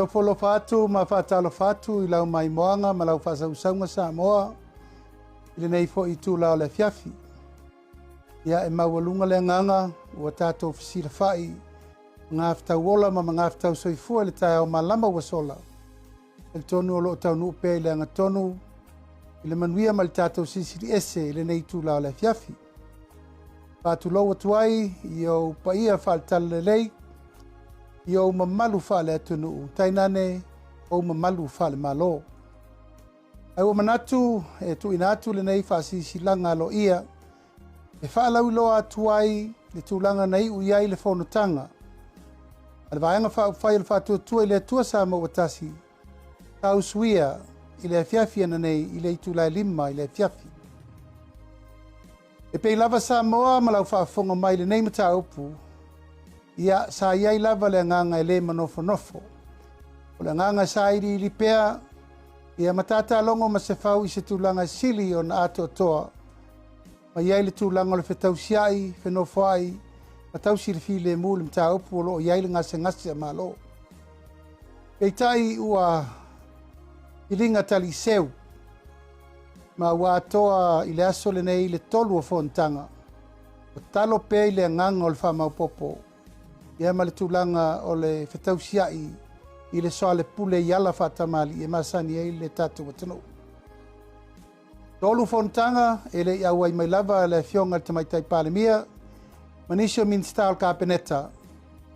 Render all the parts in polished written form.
E ofo alofa atu ma faatalofa atu i lau maimoaga ma lau faasausauga Samoa i lenei foi itula o le afiafi. Ia, e maualuga le agaga ua tatou fesilafa'i magafetau ma magafetau soifua i le taeao malama ua sola. Talitonu o lo o taunuu pea i le agatonu i le manuia ma le tatou silisili ese i lenei itula o le afiafi. Faatulou atu ai i ou paia faale-talalelei, i ou mamalu faale-atunuu, tainane ou mamalu faale-Malo. Ae ua manatu e tuuina atu lenei faasilasilaga aloaia e faalauiloa atu ai le tulaga na iu i ai le fonotaga a le Vaega Faaupufai o le Faatuatua i le Atua Samoa ua Tasi, sa usuia i le afiafi ananei i le itula e 5 i le afiafi. E pei lava Samoa ma lau faafofoga mai i lenei mataupu, ia sa i ai lava le agaga e le manofonofo. O le agaga sa iliili pea ia ma tatalogo ma se fau i se tulaga e sili ona atoatoa ma i ai le tulaga o le fetausiai, fenofoai, ma tausi le filemu i le mataupu o lo o i ai le gasegase a Malo. Peitai ua iliga taliseu ma ua atoa i le aso lenei le 3 o fonotaga. O talo pea i le agaga o le faamaopopo ia ma le tulaga o le fetausiai i le soalepule i ala faatamali'i e masani ai le tatou atunuu. 3 fonotaga e le i auai mai lava le afioga i le Tamaitai Palemia ma nisi o Minisita o le Kapeneta,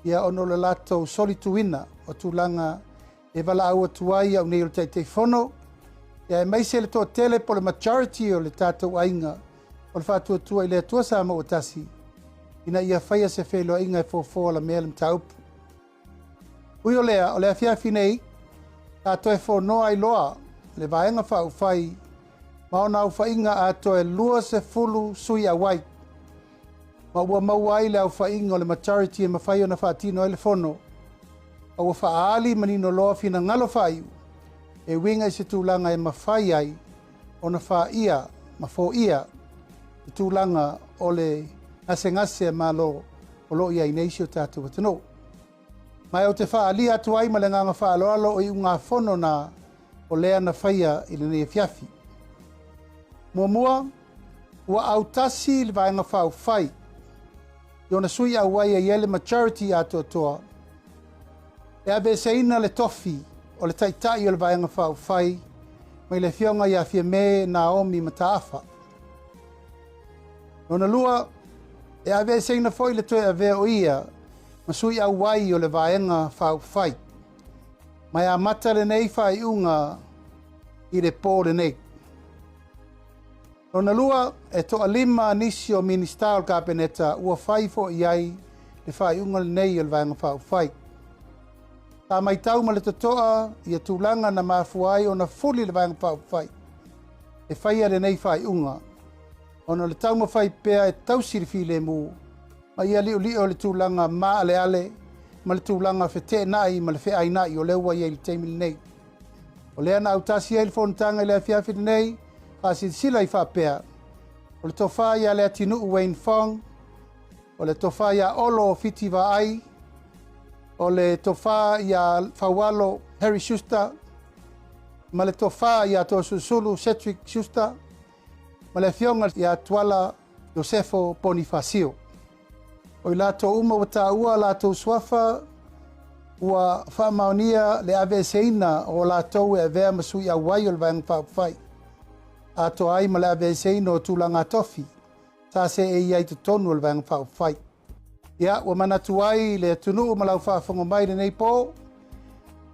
ia ona o le latou solituina o tulaga e valaau atu ai au nei o le Taitaifono, ia aemaise le toatele po o le majority o le tatou aiga o le Faatuatua i le Atua Samoa ua Tasi, ina ia faia se feiloaiga e fofo alamea le mataupu. Ui o lea, o le afiafi nei, sa toe fonoa ai loa le Vaega Faaupufai ma ona aofaiga atoa e 20 sui auai, ma ua maua ai le aofaiga o le majority e mafai ona faatino ai le fono, ma ua faaali manino loa finagalo faaiu e uiga i se tulaga e mafai ai ona faia ma foia le tulaga o le gasegase a Malo o lo o i ai nei si o tatou atunuu. Ma ou te faaalia atu ai ma le agaga faaaloalo o iugafono na o lea na faia i lenei afiafi. Muamua, ua autasi le Vaega Faaupufai i ona sui auai e i ai le majority atoatoa e aveeseina le tofi o le Taitai o le Vaega Faaupufai mai le afioga ia Fiame Naomi Mataafa. Lona lua, e aveeseina foi le toe avea o ia ma sui auai o le Vaega Faaupufai. Ma e amata lenei faaiuga i le pō lenei. Lona lua, e toalima nisi o Minisita o le Kapeneta ua fai foi i ai le faaiuga lenei o le Vaega Faaupufai. Sa matau ma le totoa ia tulaga na mafua ai ona fuli le Vaega Faaupufai e faia lenei faaiuga, ona o le taumafai pea e tausi le filemu ma ia liolio le tulaga maaleale ma le tulaga feteenai ma le feainai o lea ua i ai i le taimi lenei. O lea na autasi ai le fonotaga i le afiafi lenei, faasilasila i faapea, o le tofa ia Leatinuu Wayne Fong, o le tofa ia Olo Fiti Vaai, o le tofa ia Faualo Harry Schuster, ma le tofa ia Toasulusulu Cedric Schuster, ma le afioga ia Tuala Iosefo Bonifacio. O i latou uma ua taua latou suafa ua faamaonia le aveeseina o latou e avea ma sui auai o le Vaega Faaupufai, atoa ai ma le aveeseina o tulaga tofi sa seei ai totonu o le Vaega Faaupufai. Ia, ua manatu ai le atunuu ma lau faafofoga mai lenei pō,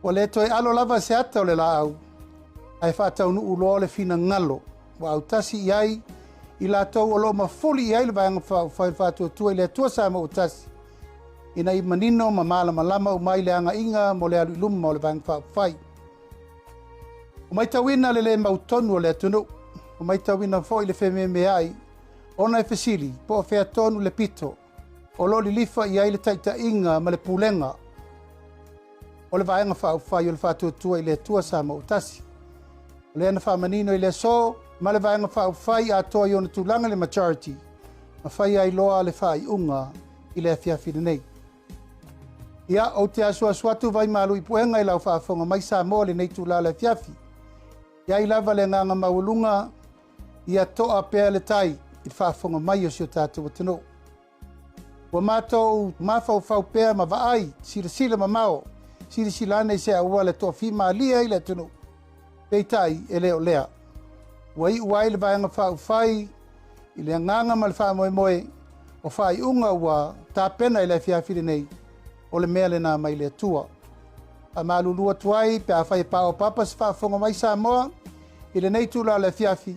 ua le toe alo lava se ata o le laau, ae faataunuu loa le finagalo ua autasi i ai i latou o lo o mafuli i ai le Vaega Faaupufai o le Faatuatua i le Atua Samoa ua Tasi, ina ia manino ma malamalama uma ai le agaiga mo le alu i luma o le Vaega Faaupufai. Ua matauina le lē mautonu o le atunuu, ua matauina foi le fememeai ona e fesili po o fea tonu le pito o lo o lilifa i ai le taitaiga ma le pulega o le Vaega Faaupufai o le Faatuatua i le Atua Samoa ua Tasi. O lea na faamanino i le aso ma le Vaega Faaupufai atoa i ona tulaga le majority ma faia ai loa le faaiuga i le afiafi lenei. Ia, ou te asuasu atu vaimalu i puega i lau faafofoga mai Samoa i lenei itula o le afiafi. E i ai lava le agaga maualuga ia to'a pea le tai i le faafofoga mai o si o tatou atunuu. Ua matou mafaufau pea ma vaai, silasila mamao, silasila ane i se auala e toafimalie ai le atunuu. Peitai, e le o lea. Ua iu ai le Vaega Faaupufai i le agaga ma le faamoemoe o faaiuga ua tapena i le afiafi lenei, o le mea lena mai le Atua. Faamalulu atu ai pe afai e paopapa se faafofoga mai Samoa i lenei itula o le afiafi,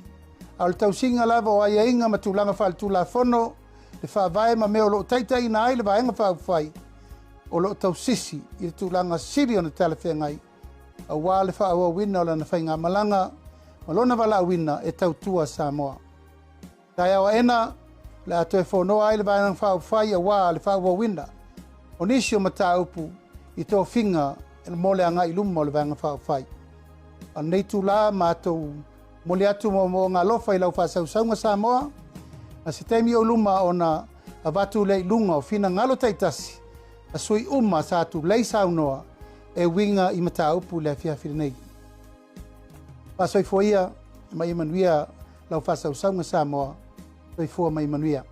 a o le tausiga lava o aiaiga ma tulaga faaletulafono, le Faavae ma mea o lo o taitaiina ai le Vaega Faaupufai, o lo o tausisi i le tulaga sili ona talafeagai aua le faaauauina o lana faigamalaga ma lona valaauina e tautua Samoa. Taeao aena, o le a toe fonoa ai le Vaega Faaupufai aua le faaauauina o nisi o mataupu i tofiga mo le agai i luma o le Vaega Faaupufai. A o lenei itula, matou momoli atu moomooga alofa i lau faasausauga Samoa, a se taimi o luma ona avatu lea i luga o finagalo taitasi a sui uma sa tulei saunoa e uiga i mataupu i le afiafi lenei. Faasoifua ia ma ia manuia lau faasausauga Samoa. Soifua ma ia manuia.